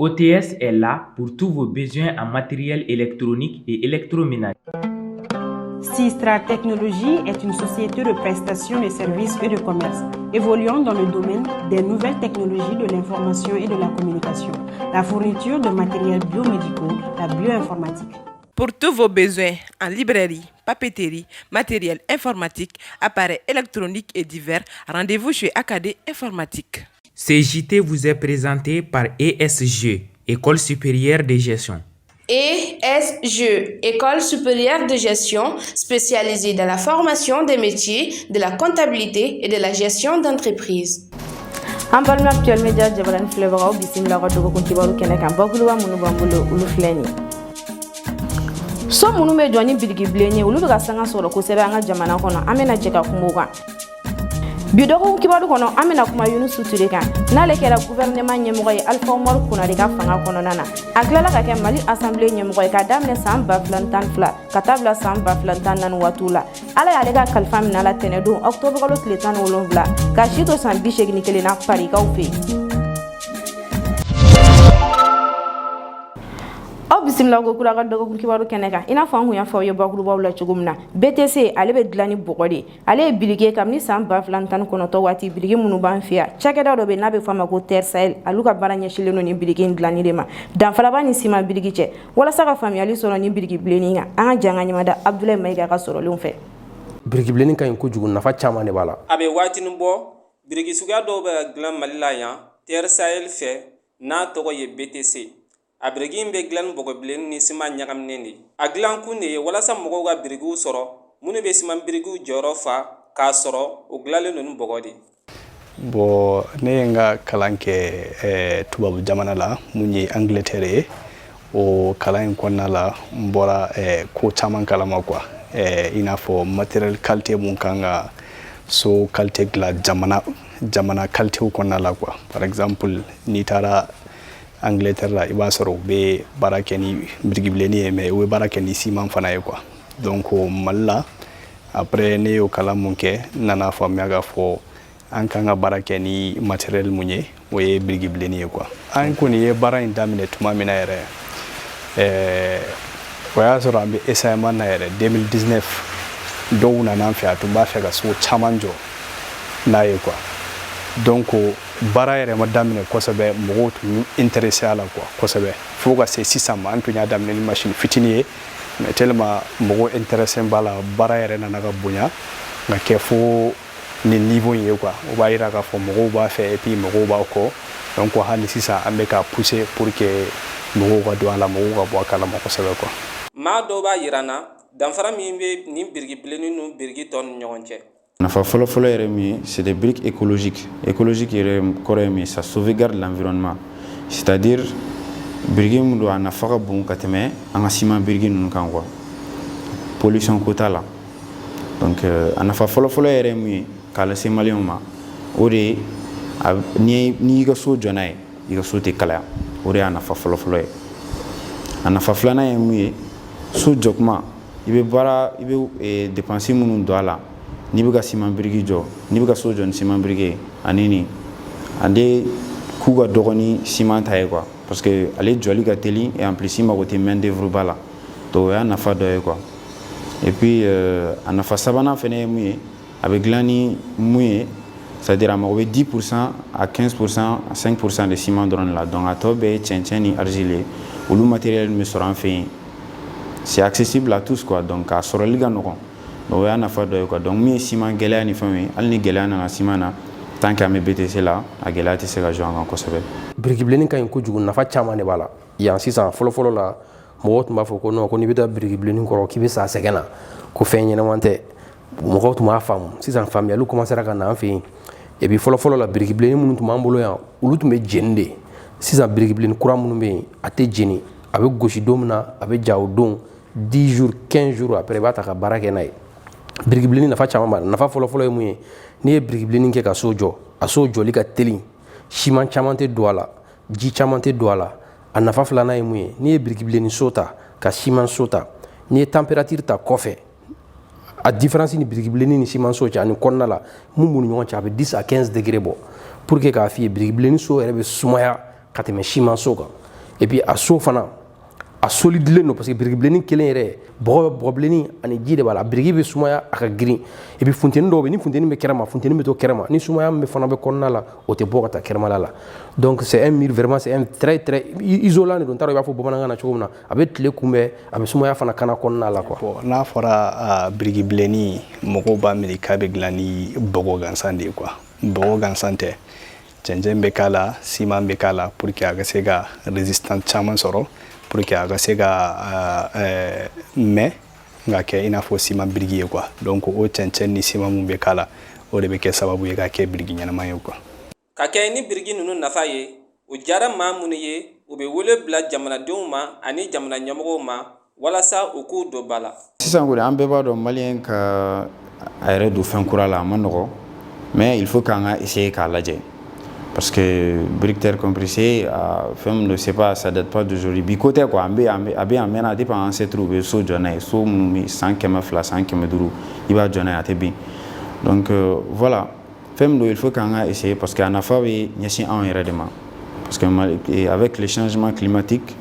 OTS est là pour tous vos besoins en matériel électronique et électroménager. Sistra Technologies est une société de prestation de services et de commerce évoluant dans le domaine des nouvelles technologies de l'information et de la communication, la fourniture de matériels biomédicaux, la bioinformatique. Pour tous vos besoins en librairie, papeterie, matériel informatique, appareils électroniques et divers, rendez-vous chez AKD Informatique. Ce JT vous est présenté par ESG, École supérieure de gestion. ESG, École supérieure de gestion spécialisée dans la formation des métiers de la comptabilité et de la gestion d'entreprise. An balima Actuel Media jabarani filɛbagaw, bisimila ka dɔgɔkun kibaru kɛnɛ kan. Bakuruba minnu b'an bolo, olu filɛ nin. So minnu bɛ jɔ ni biriki bilen ye, olu bɛ ka sanga sɔrɔ kosɛbɛ an ka jamana kɔnɔ. An bɛna jɛ ka kuma o kan bi dɔgɔkun kibaru kɔnɔ. An bɛna kuma Yunusu Ture kan, n'ale kɛra gouvernement ɲɛmɔgɔ ye Alifa Umaru Konare ka fanga kɔnɔna na. A tilala ka kɛ Mali Assemblée ɲɛmɔgɔ ye k'a daminɛ san 2012 ka taa bila san 2014 waatiw la. Ala y'ale ka kalifa minɛ a la tɛnɛdon, octobre kalo tile 17, ka si to san 81 na, Parikaw fɛ yen. Aw bisimila ko kura ka dɔgɔkun kibaru kɛnɛ kan. I n'a fɔ an kun y'a fɔ aw ye bakurubaw la cogo min na, BTC, ale bɛ dilan ni bɔgɔ de ye. Ale ye biriki ye kabini san 2019 waati. Biriki minnu b'an fɛ yan, cakɛda dɔ bɛ n'a bɛ fɔ a ma ko Terre Sahel, olu ka baara ɲɛsinlen don nin biriki in dilanni de ma. Danfara b'a ni siman biriki cɛ. Walasa ka faamuyali sɔrɔ nin biriki bilennin kan, an ka jan ka ɲɛmada Abdulayi Mayiga ka sɔrɔlenw fɛ. Biriki bilennin ka ɲi kojugu, nafa caman de b'a la. A bɛ waatinin bɔ, biriki suguya dɔw bɛ ka dilan Mali la yan Terre Sahel fɛ, n'a tɔgɔ ye BTC. A biriki in bɛ dilan ni bɔgɔbilenni ni siman ɲagaminen de ye. A dilankun de ye walasa mɔgɔw ka birikiw sɔrɔ minnu bɛ siman birikiw jɔyɔrɔ fa, k'a sɔrɔ o dilanlen don ni bɔgɔ de ye. Bon, ne ye n ka kalan kɛ tubabu jamana la, mun ye Angleterre ye. O kalan in kɔnɔna la, n bɔra ko caman kalama quoi, i n'a fɔ matériel qualité mun kan ka so qualité dilan jamana jamana qualité kɔnɔna la quoi. Par exemple, n'i taara Angleterre la, i b'a sɔrɔ u bɛ baara kɛ ni biriki bilenni ye, mais u bɛ baara kɛ ni ciment fana ye quoi. Donc Mali la, après ne y'o kalan mun kɛ, n nana faamuya k'a fɔ an kan ka baara kɛ ni matériel mun ye, o ye biriki bilenni ye quoi. An kɔni ye baara in daminɛ tuma min na yɛrɛ, o y'a sɔrɔ an bɛ essayement na yɛrɛ. 2019, dɔw nana an fɛ, a tun b'a fɛ ka so caman jɔ n'a ye quoi. Donc baara yɛrɛ ma daminɛ kosɛbɛ, mɔgɔw tun intéressé a la quoi kosɛbɛ, fo ka se sisan ma. An tun y'a daminɛ ni machine fitinin ye, mais tellement mɔgɔw intéressé b'a la, baara yɛrɛ nana ka bonya ka kɛ fo nin niveau in ye quoi. O b'a yira k'a fɔ mɔgɔw b'a fɛ et puis mɔgɔw b'a kɔ. Donc hali sisan, an bɛ ka pousser pour que mɔgɔw ka don a la, mɔgɔw ka bɔ a kalama kosɛbɛ quoi. Maa dɔw b'a yira n na danfara min bɛ nin biriki bilennin ni biriki tɔ ni ɲɔgɔn cɛ. Nafa fɔlɔfɔlɔ yɛrɛ min ye, c'est des briques écologiques. Écologique yɛrɛ kɔrɔ ye min ye, ça sauvegarde l'environnement, c'est-à-dire biriki min don, a nafa ka bon ka tɛmɛ an ka ciment biriki ninnu kan quoi, pollution ko t'a la. Donc a nafa fɔlɔfɔlɔ yɛrɛ ye mun ye k'a lase maliyɛnw ma? O de ye, n'i y'i ka so jɔ n'a ye, i ka so tɛ kalaya. O de y'a nafa fɔlɔfɔlɔ ye. A nafa filanan ye mun ye? So jɔ kuma, i bɛ baara, i bɛ dépense minnu don a la, n'i bɛ ka ciment biriki jɔ, n'i bɛ ka so jɔ ni ciment biriki ye, ani nin, ale coût ka dɔgɔ ni ciment ta ye quoi, parce que ale jɔli ka teli et en plus i mago tɛ main d'œuvre ba la. Donc o y'a nafa dɔ ye quoi. Et puis a nafa sabanan fɛnɛ ye mun ye? A bɛ dilan ni mun ye? C'est à dire a mago bɛ 10% à 15% à 5% de ciment dɔrɔn de la. Donc a tɔ bɛɛ ye cɛncɛn ni argile ye. Olu matériel bɛ sɔrɔ an fɛ yen, c'est accessible à tous quoi. Donc a sɔrɔli ka nɔgɔn. Donc o y'a nafa dɔ ye quoi. Donc min ye ciment gɛlɛya ni fɛnw ye, hali ni gɛlɛya nana ciment na, tant que an bɛ BTC la, a gɛlɛya tɛ se ka jouer an kan kosɛbɛ. Biriki bilennin ka ɲi kojugu, nafa caman de b'a la. Yan sisan, fɔlɔfɔlɔ la, mɔgɔw tun b'a fɔ ko non, ko n'i bɛ taa biriki bilennin kɔrɔ, k'i bɛ sa sɛgɛn na, ko fɛn ɲɛnɛman tɛ. Mɔgɔw tun b'a faamu. Sisan, faamuyaliw commencera ka na an fɛ yen. Et puis fɔlɔfɔlɔ la, biriki bilennin minnu tun b'an bolo yan, olu tun bɛ jeni de. Sisan, biriki bilennin kura minnu bɛ yen, a tɛ jeni. A bɛ gosi don min na, a bɛ ja o don. 10 jours, 15 jours après, i b'a ta ka baara kɛ n'a ye. Biriki bilennin nafa caman b'a la. Nafa fɔlɔfɔlɔ ye mun ye? N'i ye biriki bilennin kɛ ka so jɔ, a so jɔli ka teli, siman caman tɛ don a la, ji caman tɛ don a la. A nafa filanan ye mun ye? N'i ye biriki bilennin so ta ka siman so ta, n'i ye température ta kɔfɛ, a différence ni biriki bilennin ni siman so cɛ ani kɔnɔna la, mun b'u ni ɲɔgɔn cɛ, a bɛ 10 à 15 degré bɔ. Pour que k'a f'i ye, biriki bilennin so yɛrɛ bɛ sumaya ka tɛmɛ siman so kan. Et puis a so fana, a solidilen don, parce que biriki bilenni kelen yɛrɛ, bɔgɔ bilenni ani ji de b'a la. Biriki bɛ sumaya, a ka girin. Et puis funteni dɔw bɛ, ni funteni bɛ kɛrɛma, funteni bɛ to kɛrɛma. Ni sumaya min fana bɛ kɔnɔna la, o tɛ bɔ ka taa kɛrɛmala la. Donc c'est un mur, vraiment, c'est un très très isolant de don. N t'a dɔn i b'a fɔ bamanankan na cogo min na. A bɛ tile kunbɛn, a bɛ sumaya fana kana kɔnɔna la, quoi. Bon, n'a fɔra biriki bilenni, mɔgɔw b'a miiri k'a bɛ dilan ni bɔgɔ gansan de ye, quoi. Bɔgɔ gansan tɛ, cɛncɛn bɛ k'a la, siman bɛ k'a la, pour que a ka se ka résistance caman sɔrɔ, pour que a ka se ka mɛn nka kɛ i n'a fɔ siman biriki ye, quoi. Donc o cɛncɛn ni siman mun bɛ k'a la, o de bɛ kɛ sababu ye ka kɛ biriki ɲɛnama ye, quoi. Ka kɛ ni biriki ninnu nafa ye, o diyara maa minnu ye, u bɛ wele bila jamanadenw ma ani jamana ɲɛmɔgɔw ma walasa u k'u don ba la. Sisan kɔni, an bɛɛ b'a dɔn, maliyɛn ka a yɛrɛ don fɛn kura la, a ma nɔgɔ, mais il faut k'an ka essayer k'a lajɛ, parce que brique terre compressée, fɛn min don, c'est pas, ça date pas d'aujourd'hui. Bi ko tɛ, quoi. An bɛ a bɛ yan mɛnna, depuis an ancêtres bɛ so jɔ n'a ye. So minnu bɛ san 200, san 500, i b'a jɔ n'a ye, a tɛ bin. Donc voilà, fɛn min don, il faut k'an ka essayer, parce que a nafa bɛ ɲɛsin anw yɛrɛ de ma, parce que avec les changements climatiques,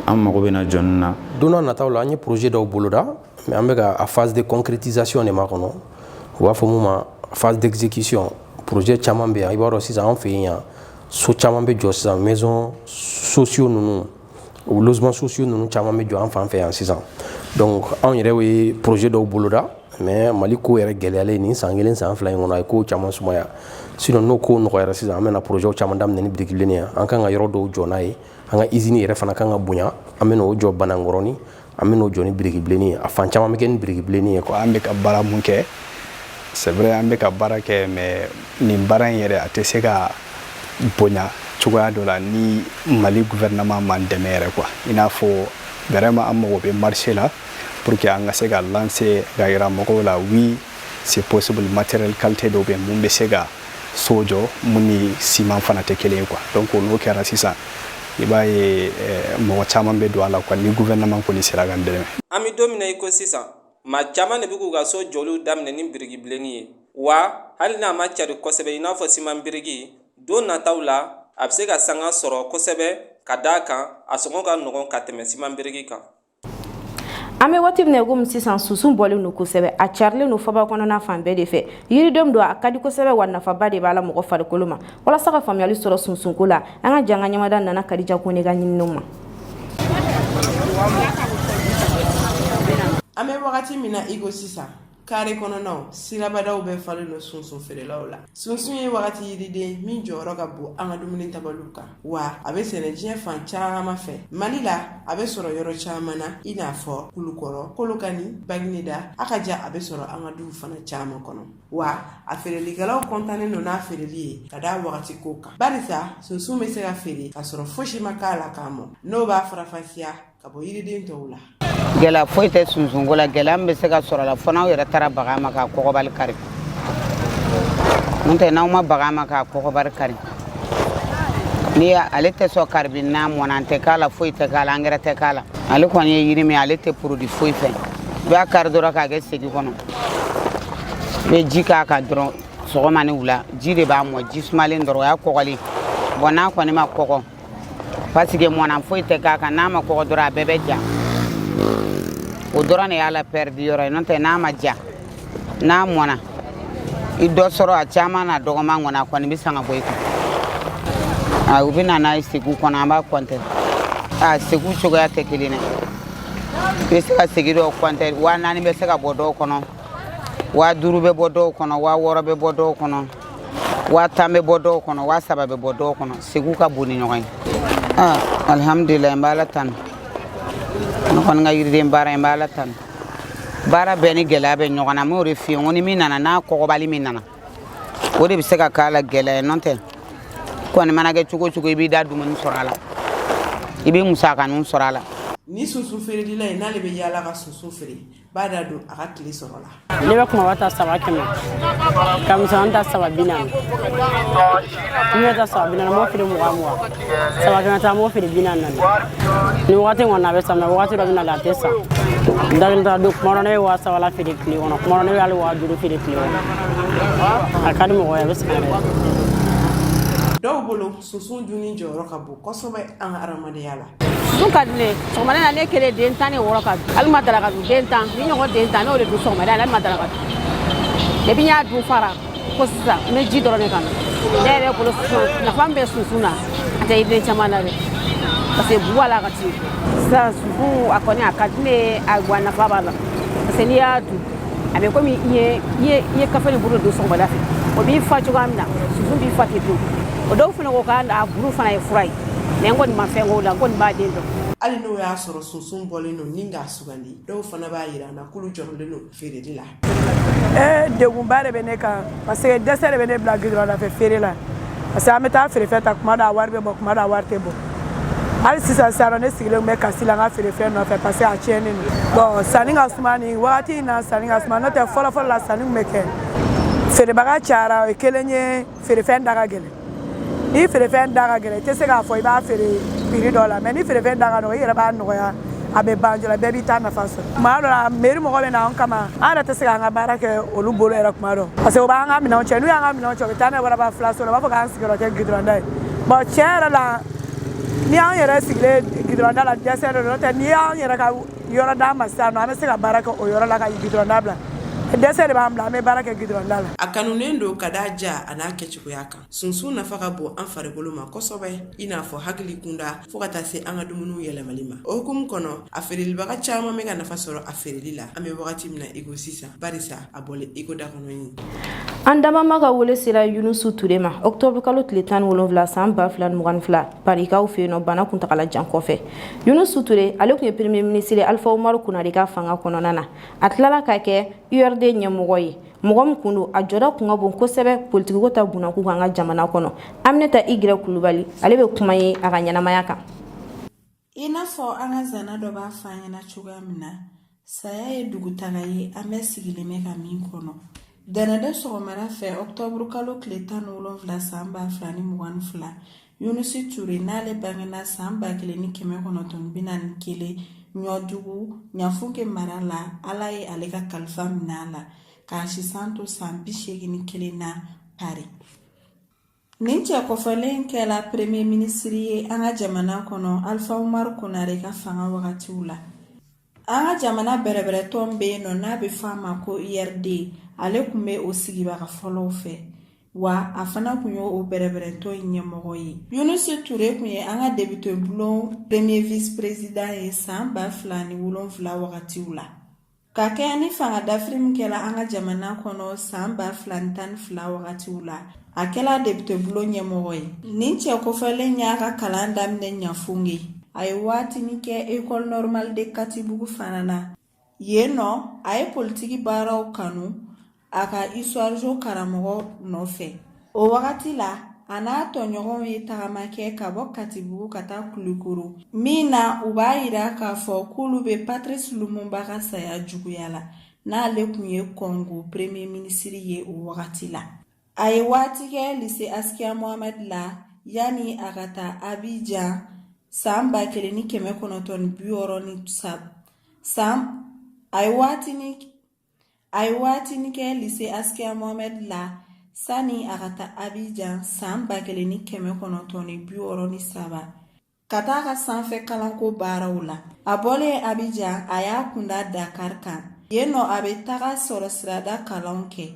an mago bɛ na jɔ nin na. Don n'a nataw la, an ye projet dɔw boloda, mais an bɛ ka a phase de concrétisation de makɔnɔ, u b'a fɔ mun ma phase d'exécution. Projet caman bɛ yan. I b'a dɔn, sisan an fɛ yen yan, so caman bɛ jɔ sisan, maison sociaux ninnu, logements sociaux ninnu caman bɛ jɔ an fan fɛ yan sisan. Donc anw yɛrɛ ye projet dɔw boloda, mais Mali ko yɛrɛ gɛlɛyalen nin san kelen, san 2 in kɔnɔ, a ye kow caman sumaya. Sinon n'o ko nɔgɔyara sisan, an bɛna projet caman daminɛ ni biriki bilenni ye. An kan ka yɔrɔ dɔw jɔ n'a ye. An ka usine yɛrɛ fana kan ka bonya, an bɛna o jɔ Banankɔrɔni, an bɛna o jɔ ni biriki bilenni ye. A fan caman bɛ kɛ ni biriki bilenni ye, quoi. An bɛ ka baara mun kɛ, c'est vrai, an bɛ ka baara kɛ, mais nin baara in yɛrɛ, a tɛ se ka bonya cogoya dɔ la ni Mali gouvernement m'an dɛmɛ yɛrɛ, quoi. I n'a fɔ vraiment, an mago bɛ marché la pour que an ka se ka lancer, ka yira mɔgɔw la, oui, c'est possible, matériel qualité dɔw bɛ yen mun bɛ se ka so jɔ, mun ni ciment fana tɛ kelen ye, quoi. Donc n'o kɛra sisan, i b'a ye mɔgɔ caman bɛ don a la, quoi, ni gouvernement kɔni sera ka n dɛmɛ. An bɛ don min na i ko sisan, maa caman de bɛ k'u ka so jɔliw daminɛ ni biriki bilenni ye. Wa hali n'a ma cari kosɛbɛ i n'a fɔ siman biriki, don nataw la a bɛ se ka sanga sɔrɔ kosɛbɛ, ka d'a kan a sɔngɔ ka nɔgɔn ka tɛmɛ siman biriki kan. An bɛ waati min na komi sisan, sunsun bɔlen don kosɛbɛ, a carilen don faba kɔnɔna fan bɛɛ de fɛ. Yiridenw don, a ka di kosɛbɛ, wa nafaba de b'a la mɔgɔ farikolo ma. Walasa ka faamuyali sɔrɔ sunsunko la, an ka jan ka ɲamada nana Kadija Kone ka ɲininiw ma. An bɛ wagati min na i ko sisan, kare kɔnɔnaw, sirabadaw bɛɛ falen don sunsun feerelaw la. Sunsun ye wagati yiriden min jɔyɔrɔ ka bon an ka dumuni tabaliw kan, wa a bɛ sɛnɛ diɲɛ fan caman fɛ. Mali la, a bɛ sɔrɔ yɔrɔ caman na, i n'a fɔ Kulukɔrɔ, Kolokani, Bagineda. A ka ja, a bɛ sɔrɔ an ka duw fana caman kɔnɔ. Wa a feerelikɛlaw kɔntannen don n'a feereli ye ka da wagati ko kan, barisa sunsun bɛ se ka feere k'a sɔrɔ fosi ma k'a la k'a mɔ, n'o b'a farafasiya ka bɔ yiriden tɔw la. Gɛlɛya foyi tɛ sunsunko la. Gɛlɛya min bɛ se ka sɔrɔ a la, fo n'aw yɛrɛ taara baga ma k'a kɔgɔbali kari. N'o tɛ, n'aw ma baga ma k'a kɔgɔbali kari, ni ale tɛ sɔn karibi n'a mɔna, an tɛ k'a la, foyi tɛ k'a la, angɛrɛ tɛ k'a la. Ale kɔni ye yiri min, ale tɛ produit foyi fɛ. I b'a kari dɔrɔn k'a kɛ segi kɔnɔ, i bɛ ji k'a kan dɔrɔn sɔgɔma ni wula. Ji de b'a mɔ, ji sumalen dɔrɔn, o y'a kɔgɔlen. Bon, n'a kɔni ma kɔgɔ, parce que mɔna foyi tɛ k'a kan, n'a ma kɔgɔ dɔrɔn, a bɛɛ bɛ ja. O dɔrɔn de y'a la pɛridi yɔrɔ ye. N'o tɛ, n'a ma ja, n'a mɔna, i dɔ sɔrɔ a caman n'a dɔgɔman kɔni, a kɔni bɛ san ka bɔ i kun. U bɛ na n'a ye segu kɔnɔ, an b'a kɔntɛ. A segu cogoya tɛ kelen dɛ. I bɛ se ka segi dɔw kɔntɛ, 4000 bɛ se ka bɔ dɔw kɔnɔ, 5000 bɛ bɔ dɔw kɔnɔ, 6000 bɛ bɔ dɔw kɔnɔ, 10,000 bɛ bɔ dɔw kɔnɔ, 3000 bɛ bɔ dɔw kɔnɔ. Segu ka bon ni ɲɔgɔn ye. Alihamudulilayi, n bɛ Ala tanu. Ne kɔni ka yiriden baara in, n bɛ Ala tanu. Baara bɛɛ ni gɛlɛya bɛ ɲɔgɔn na. N b'o de f'i ye, n ko ni min nana n'a kɔgɔbali min nana, o de bɛ se ka k'a la gɛlɛya ye. N'o tɛ kɔni, mana kɛ cogo o cogo, i b'i da dumuni sɔrɔ a la, i bɛ musakaninw sɔrɔ a la. Ni sunsun feerelila ye, n'ale bɛ yaala ka sunsun feere, b'a da don a ka tile sɔrɔ la. Ne bɛ kumaba ta 300, ka misɛnmanin ta 340. N bɛ ta 340, n b'o feere 20 20. 300 ta, n b'o feere 44. Ni wagati kɔni a bɛ san, mais wagati dɔ bɛ na, a tɛ san. Da kelen ta don, kuma dɔ ne bɛ 3000 la feere tile kɔnɔ, kuma dɔ ne bɛ hali 5000 feere tile kɔnɔ. A ka di mɔgɔ ye, a bɛ san yɛrɛ. Dɔw bolo, sunsun dunni jɔyɔrɔ ka bon kosɛbɛ an ka adamadenya la. Sunsun ka di ne ye. Sɔgɔmada na, ne kelen, den 16 ka dun, hali ma daraka dun. Den 10 ni ɲɔgɔn den 10, ne y'o de dun sɔgɔmada la, hali ma daraka dun. Depuis n y'a dun fara ko sisan, n bɛ ji dɔrɔn de kan. Ne yɛrɛ bolo, sisan nafa min bɛ sunsun na, a tɛ yiriden caman na dɛ, parce que bu b'a la ka ci. Sisan sunsun, a kɔni a ka di ne ye, a wa nafa b'a la, parce que n'i y'a dun, a bɛ komi i ye kafe ni buru dun sɔgɔmada fɛ, o b'i fa cogoya min na, sunsun b'i fa ten to. O dɔw fana ko k'a buru fana ye fura ye, mais n kɔni ma fɛn k'o la, n kɔni b'a den dɔn. Hali n'o y'a sɔrɔ sunsun bɔlen don ni k'a sugandi, dɔw fana b'a yira an na k'olu jɔrɔlen don feereli la. Ee, degunba de bɛ ne kan, parce que dɛsɛ de bɛ ne bila gidɔrɔn fɛ feere la, parce que an bɛ taa feerefɛn ta, kuma dɔ a wari bɛ bɔ, kuma dɔ a wari tɛ bɔ. Hali sisan sisan, ne sigilen bɛ kasi la n ka feerefɛn nɔfɛ, parce que a tiɲɛnen don. Bon, sanni ka suma nin wagati in na, sanni ka suma, n'o tɛ fɔlɔ fɔlɔ la, sanni tun bɛ kɛ. Feerebaga cayara, o ye kelen ye. Feerefɛn da ka gɛlɛn. Ni feerefɛn da ka gɛlɛn, i tɛ se k'a fɔ i b'a feere prix dɔ la, mais ni feerefɛn da ka nɔgɔn, i yɛrɛ b'a nɔgɔya, a bɛ ban joona, bɛɛ b'i ta nafa sɔrɔ. Tuma dɔ la, mairie mɔgɔ bɛ na anw kama, an yɛrɛ tɛ se k'an ka baara kɛ olu bolo yɛrɛ tuma dɔ, parce que u b'an ka minɛnw cɛ. N'u y'an ka minɛnw cɛ, u bɛ taa n'a ye waraba fila so la, u b'a fɔ k'an sigiyɔrɔ tɛ gidɔrɔn da ye. Bon, tiɲɛ yɛrɛ la, ni y'an yɛrɛ sigilen gidɔrɔn da la, dɛsɛ de don. N'o tɛ, n'i y'an yɛrɛ ka yɔrɔ d'an ma sisan nɔ, an bɛ se ka baara kɛ o yɔrɔ la ka gidɔrɔn da bila. Dɛsɛ de b'an bila an bɛ baara kɛ gidɔrɔn da la. A kanunen don ka da ja a n'a kɛcogoya kan. Sunsun nafa ka bon an farikolo ma kosɛbɛ, i n'a fɔ hakili kunda, fo ka taa se an ka dumuniw yɛlɛmali ma. O hukumu kɔnɔ, a feerelibaga caman bɛ ka nafa sɔrɔ a feereli la an bɛ wagati min na iko sisan, barisa a bɔlen iko da kɔnɔ ye. An dabama ka wele sera Yunusu Ture ma octobre kalo tile 17 san 2022, Parikaw fɛ yen nɔ, bana kuntagalajan kɔfɛ. Yunusu Ture, ale tun ye premier ministre Alpha Umaru Konare ka fanga kɔnɔna na. A tilala ka kɛ URD ɲɛmɔgɔ ye. Mɔgɔ min kun don, a jɔda kun ka bon kosɛbɛ politikiko ta bunakun kan an ka jamana kɔnɔ. Aminata Igrɛ Kulubali, ale bɛ kuma ye a ka ɲɛnamaya kan. I n'a fɔ an ka zana dɔ b'a fɔ an ɲɛna cogoya min na, saya ye dugutaga ye an bɛɛ sigilen bɛ ka min kɔnɔ. Dɛnɛdon sɔgɔmada fɛ, ɔktɔburu kalo tile 17 san 2022, Yunusi Ture, n'ale bangena san 1941 Ɲɔdugu, Ɲafunke mara la, Ala ye ale ka kalifa minɛ a la k'a sisan to san 81 na Pari. Nin cɛ kofɔlen in kɛla premier minisiri ye an ka jamana kɔnɔ Alpha Umaru Konare ka fanga wagatiw la. An ka jamana bɛrɛbɛrɛtɔn bɛ yen nɔ n'a bɛ fɔ a ma ko URD, ale tun bɛ o sigibaga fɔlɔw fɛ, wa a fana tun ye o bɛrɛbɛrɛtɔn in ɲɛmɔgɔ ye. Yunusi Ture tun ye an ka député bulon premier vice président ye san 2007 wagatiw la. Ka kɛɲɛ ni fanga dafiri min kɛla an ka jamana kɔnɔ san 2012 wagatiw la, a kɛla député bulon ɲɛmɔgɔ ye. Nin cɛ kofɔlen y'a ka kalan daminɛ Ɲafunge. A ye waatinin kɛ École normale de Katibugu fana na. Yen nɔ, a ye politiki baaraw kanu a ka histoire géo karamɔgɔ nɔfɛ. O wagati la, a n'a tɔɲɔgɔnw ye tagama kɛ ka bɔ Katibugu ka taa Kulikoro, min na u b'a yira k'a fɔ k'olu bɛ Patrice Lumumba ka saya juguya la, n'ale tun ye Congo premier ministre ye o wagati la. A ye waati kɛ lycée Askia Mohamed la yanni a ka taa Abidjan san 1963 san. A ye waatinin kɛ lycée Askia Mohamed la sani a ka taa Abidjan san 1963 ka taa ka sanfɛ kalanko baaraw la. A bɔlen Abidjan, a y'a kunda Dakar kan. Yen nɔ, a bɛ taga sɔrɔ sirada kalanw kɛ.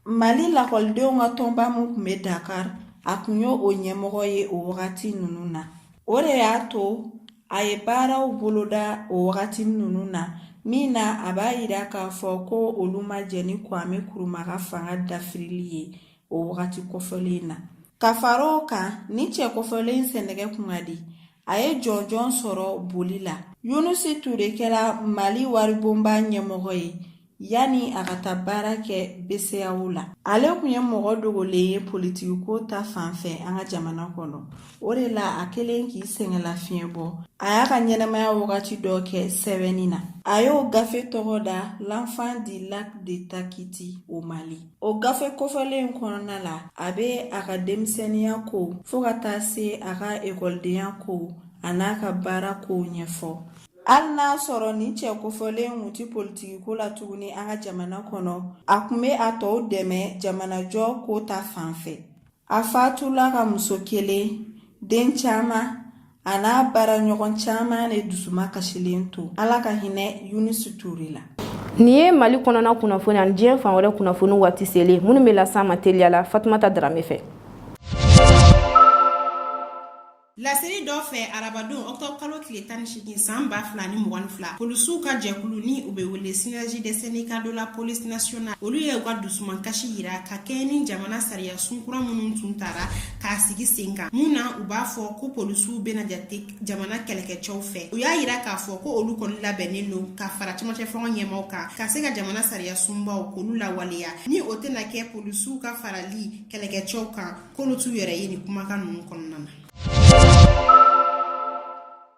Mali lakɔlidenw ka tɔnba min tun bɛ Dakar, a tun ye o ɲɛmɔgɔ ye o wagati ninnu na. O de y'a to a ye baaraw boloda o wagati ninnu na, min na a b'a yira k'a fɔ ko olu ma jɛn ni Kwame Nkrumah ka fanga dafirili ye o wagati kofɔlen na. Ka fara o kan, nin cɛ kofɔlen sennɛgɛ kun ka di, a ye jɔnjɔn sɔrɔ boli la. Yunusi Ture kɛra Mali waribonba ɲɛmɔgɔ ye yanni a ka taa baara kɛ BCEAO la. Ale tun ye mɔgɔ dogolen ye politikiko ta fan fɛ an ka jamana kɔnɔ. O de la, a kɛlen k'i sɛgɛnlafiɲɛ bɔ, a y'a ka ɲɛnamaya wagati dɔ kɛ sɛbɛnni na. A y'o gafe tɔgɔ da L'enfant du lac de Takiti au Mali. O gafe kofɔlen in kɔnɔna la, a bɛ a ka denmisɛnninya kow fo ka taa se a ka ekɔlidenya kow a n'a ka baara kow ɲɛfɔ. Hali n'a sɔrɔ nin cɛ kofɔlen kun tɛ politikiko la tuguni an ka jamana kɔnɔ, a tun bɛ a tɔw dɛmɛ jamanajɔ ko ta fan fɛ. A fatula ka muso kelen, den caman. A n'a baaraɲɔgɔn caman de dusuma kasilen to. Ala ka hinɛ Yunisi Ture la. Nin ye Mali kɔnɔna kunnafoni ani diɲɛ fan wɛrɛ kunnafoni waati selen minnu bɛ las'an ma teliya la Fatumata Darame fɛ. Laseli dɔ fɛ arabadon octobre kalo tile 18 san 2022, polisiw ka jɛkulu ni u bɛ wele Synergie des syndicats de la police nationale, olu ye u ka dusumakasi yira ka kɛɲɛ ni jamana sariya sun kura minnu tun tara k'a sigi sen kan, mun na u b'a fɔ ko polisiw bɛna jate jamana kɛlɛkɛcɛw fɛ. U y'a yira k'a fɔ ko olu kɔni labɛnnen don ka fara cɛmancɛ fanga ɲɛmaaw kan ka se ka jamana sariya sunbaw k'olu lawaleya, ni o tɛna kɛ polisiw ka farali kɛlɛkɛcɛw kan, k'olu t'u yɛrɛ ye nin kumakan ninnu kɔnɔna na.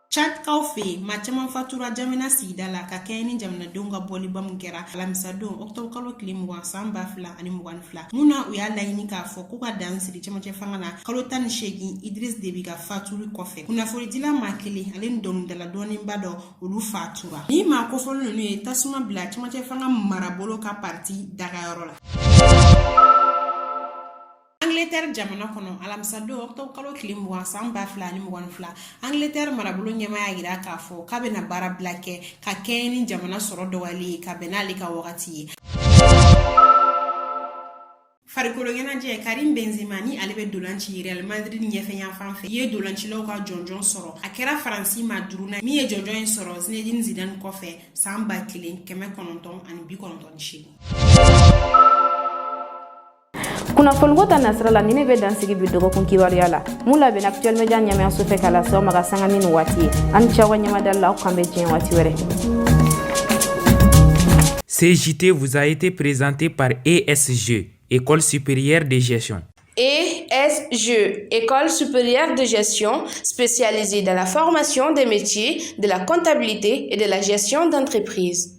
Tchadkaw fɛ yen, maa caman fatura Jamena sigida la ka kɛɲɛ ni jamanadenw ka bɔliba min kɛra alamisadon octobre kalo tile 20 san 2022, mun na u y'a laɲini k'a fɔ ko ka dan siri cɛmancɛ fanga la kalo 18 Idriss Déby ka fatuli kɔfɛ. Kunnafonidila maa kelen ale ni dɔnkilidala dɔnnenba dɔ, olu fatura. Ni maa kofɔlen ninnu ye tasuma bila cɛmancɛ fanga marabolo ka parti dagayɔrɔ la. Angleterre jamana kɔnɔ, alamisadon octobre kalo tile 20 san 2022, Angleterre marabolo ɲɛmaa y'a yira k'a fɔ k'a bɛna baarabila kɛ ka kɛɲɛ ni jamana sɔrɔ dɔgɔyali ye ka bɛn n'ale ka wagati ye. Farikolo ɲɛnajɛ, Karim Benzema ni ale bɛ dolan ci Real Madrid ɲɛfɛ yanfan fɛ, ye dolancilaw ka jɔnjɔn sɔrɔ. A kɛra Faransi maa duurunan min ye jɔnjɔn in sɔrɔ Zinedine Zidane kɔfɛ san 1998. Kunnafoniko ta nasira la, nin ne bɛ dan sigi bi dɔgɔkun kibaruya la mun labɛnna Actuel Media ɲɛmayaso fɛ k'a lase aw ma ka sanga ni nin waati ye. Aw ni ce aw ka ɲɛmadali la, aw k'an bɛn diɲɛ waati wɛrɛ. Ce JT vous a été présenté par ESG, École supérieure de gestion. ESG, École supérieure de gestion spécialisée dans la formation des métiers de la comptabilité et de la gestion d'entreprise.